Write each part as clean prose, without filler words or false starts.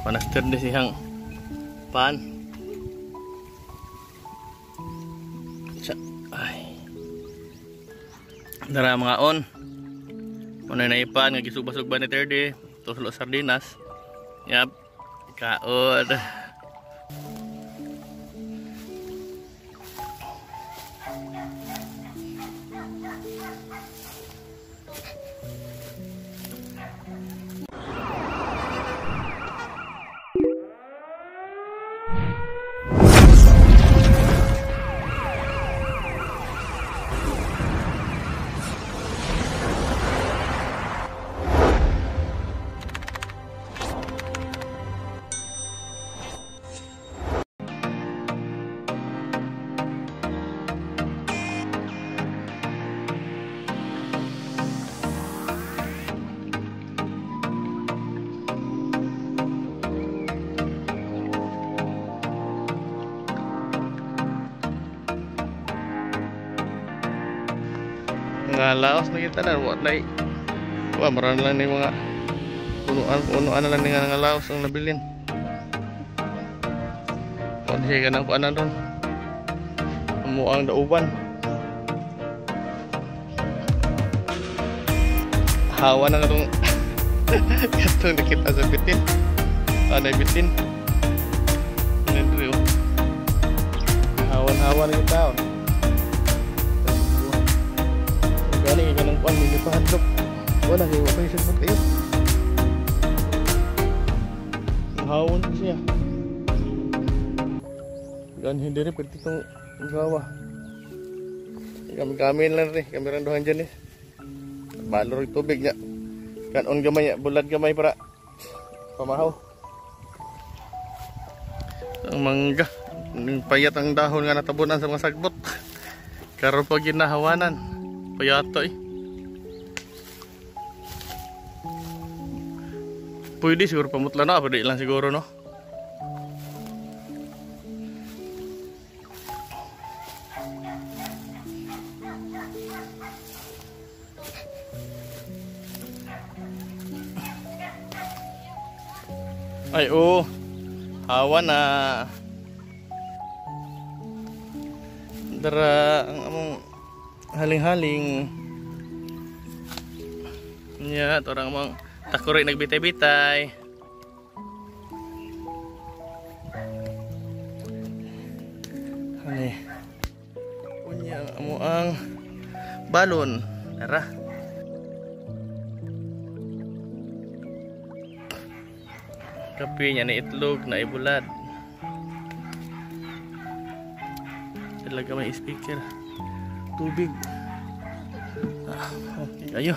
Panaster ni siyang pan. Ay. Dara mga on. Muna na ipan nga gisugba-sugba ni Terdy, tuslo sardinas. Yap. Kaon. Nga laos na kita na wa na. Wa maran lang ni mga punuan na lang ni nga laos ang nabilin. Wa siya ganang kuanan ron. Amo ang dauban. Hawa na katong katong nakita sa bitin. Anay bitin. Nandiri oh. Hawan-hawa na kita. Oh. Gani kay kanang kuan medyo pahadlok. Wala kay wa pay sagbot kayo. Hawon siya. Gani diri pwede tong gawa. Kami lang ri, kami randuhan dyan eh. Balor tubig nya. Kanon gamay, bulad gamay para pamahaw. Ang mangga, payat ang dahon nga natabunan sa mga sagbot. Karon pa ginahawanan. Payato eh. Pwede siguro pamutla na, pwede lang siguro no. Ay oh, hawa na. Dara ang among haling-haling. Nya, torang mong takuri nagbitay-bitay. Ani. Unya ang amo ang balon. Tara. Kape niya na itlog na ibulad. Talaga may speaker. Tubig. Okay, ayo.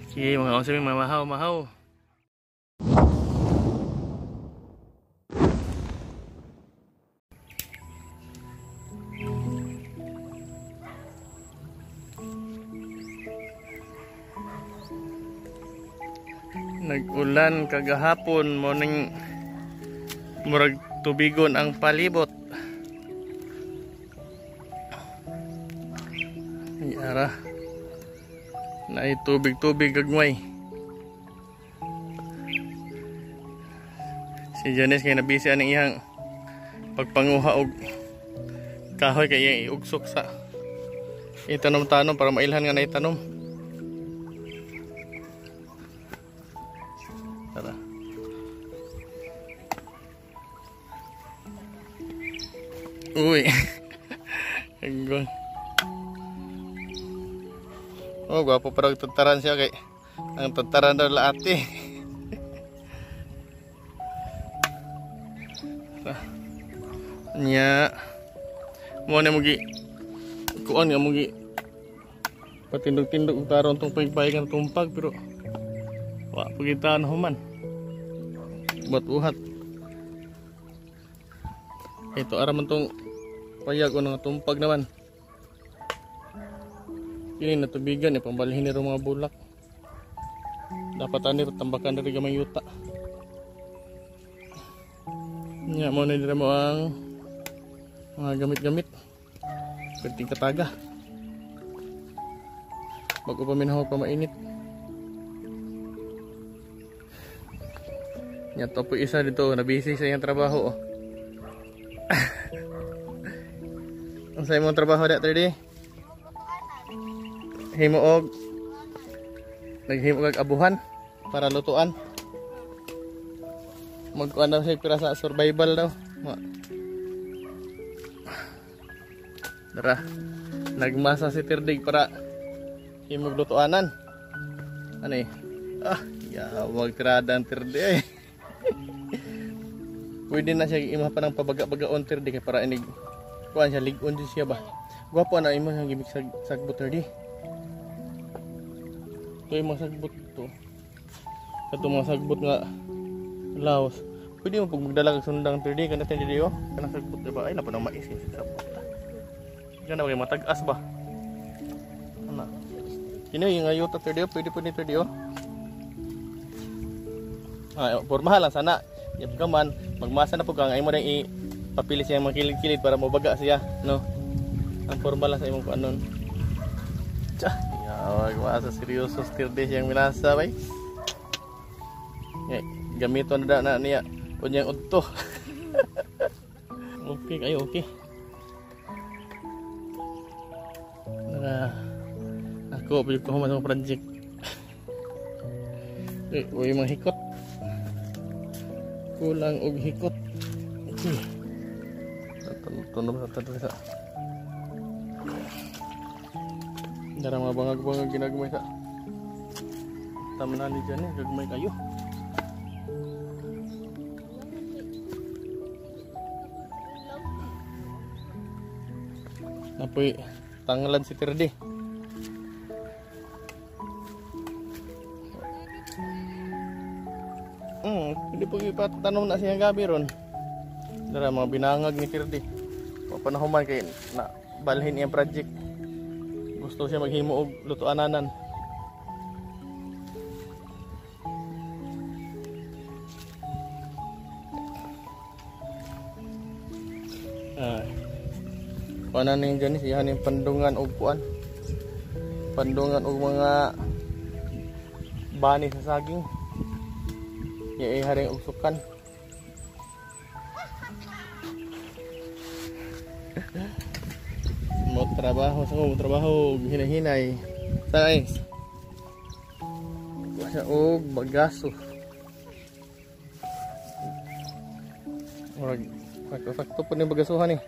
Okay, mga onse mga mahaw-mahaw. Nag-ulan kagahapon, morning murag tubigon ang palibot. Ay ara. Naay tubig-tubig gagmay. Si Janice kay nabisi aning iyang pagpanguha og kahoy kay iyang iugsok sa itanom-tanom para mailhan nga na itanom. Tara. Uy. Agong. Oh, gwapo parang tataran siya kay ang tataran daw la ate. Nya. Mo na mugi kuan nga mugi patindog-tindog karon tong paypay nga tumpag pero wa pagitan human. Buat uhat. Ito ara man tong payag o nga tumpag naman. Kini natubigan eh, pambalhin ni mga bulak. Dapat ani tambakan diri gamay yuta. Nya mo na dira mo ang mga gamit-gamit. Perting kataga. Bago pa minahog pa mainit. Nya to po isa dito na busy sa iyang trabaho. Oh. Unsa imong trabaho da, 3D? Himo og naghimo og abuhan para lutuan. Magkuan daw siya pira sa survival daw. Dara. Nagmasa si Tirdig para himog lutuanan. Ano eh? Ah, yawag tirada ang Tirdig eh. Pwede na siya ima pa ng pabaga-bagaon Tirdig kay para inig kuan siya lig-on din siya ba. Gwapo na imo siyang gimik sagbot Tirdig. Ito yung mga sagbot to. Ito mga sagbot nga laos. Pwede mo pag magdala kag sundang Tirdig kana Tirdig oh. Kanang sagbot diba? Ay na pa nang mais eh, sagbot. Diyan na kay matag-as ba? Ana. Kini yung ayota Tirdig, pwede po ni Tirdig oh. Ah, pormahan lang sana. Yap ka man, magmasa na po ka, ang imo rin ipapili siya mga kilid-kilid para mabaga siya, no? Ang formal lang sa imong kuanon. Tsa, yawag masa seryoso Tirdig siyang minasa bay. Eh, gamiton na na niya unyang udto. Okay kayo, okay. Nara, ako pwede ko human sa project. Eh, uy mga hikot. Kulang og hikot. Okay. Tunog sa tato sa. Dara mga bangag-bangag ginagmay sa. Tamanan ni dyan eh, gagmay kayo. Napoy tanglad si Tirdi. Hindi po ipatanong na siya gabi ron. Dara mga binangag ni Tirdi. Papanahuman kay na balhin iyang project. Gusto siya maghimo og lutuananan. Ah. Kuanan ni Janice, iyan yung pandungan og kuan. Pandungan og mga bani sa saging. Ya haring ugsukan. Mo trabaho sa mo trabaho hinay-hinay. Sa ay. Kuha siya og bagaso. Murag sakto-sakto po ni bagasuhan eh.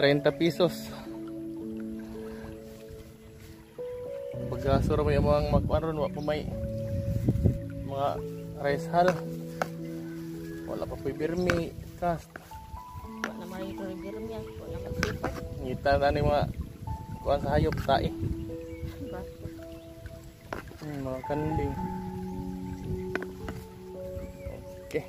30 pesos. Bagaso ra may among makuan ron, wa pa may mga rice hull. Wala pa po'y birmi cast. Wala na may birmi, wala na sipat. Ngita na ni mga kuan sa hayop tae. Mga kanding. Okay.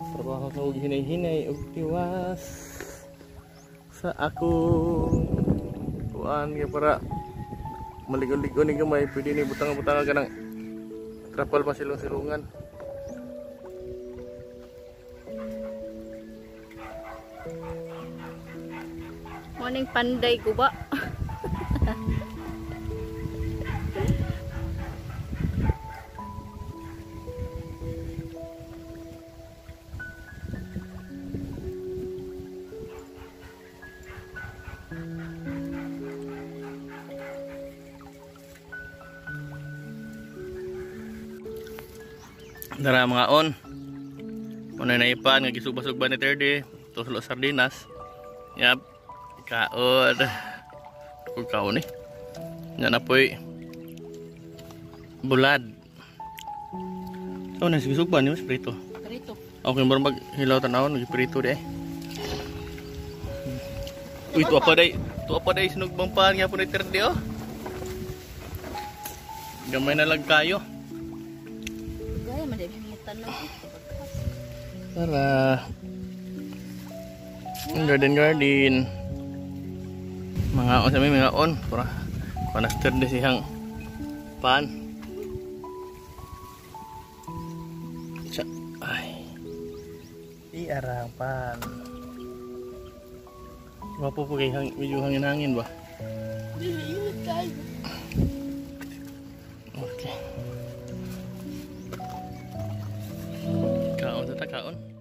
Trabaho sa og hinay-hinay og tiwas sa akong kuan kay para maligon-ligon ni gamay, pwede ni butang-butang ka ng trapal pa silong-silungan. Morning panday ko ba? Dara mga on. Muna naipan nga gisugba-sugba ni Tirdi, tuslo sardinas. Yap. Kaon. Kung kaon eh. Yan na po'y bulad. Oh, nagsugba ni mas prito. Prito. Okay, marang maghilaw tanawon, nagprito di eh. Uy, tuwa pa day. Tuwa pa day sinugbang pan nga po ni Tirdi oh. Gamay na lang kayo. Tara. Garden garden. Mga on sa may mga on para panaster di siyang pan. Ay. Iarang pan. Wapo po kay medyo hangin-hangin ba? Okay. Kaon.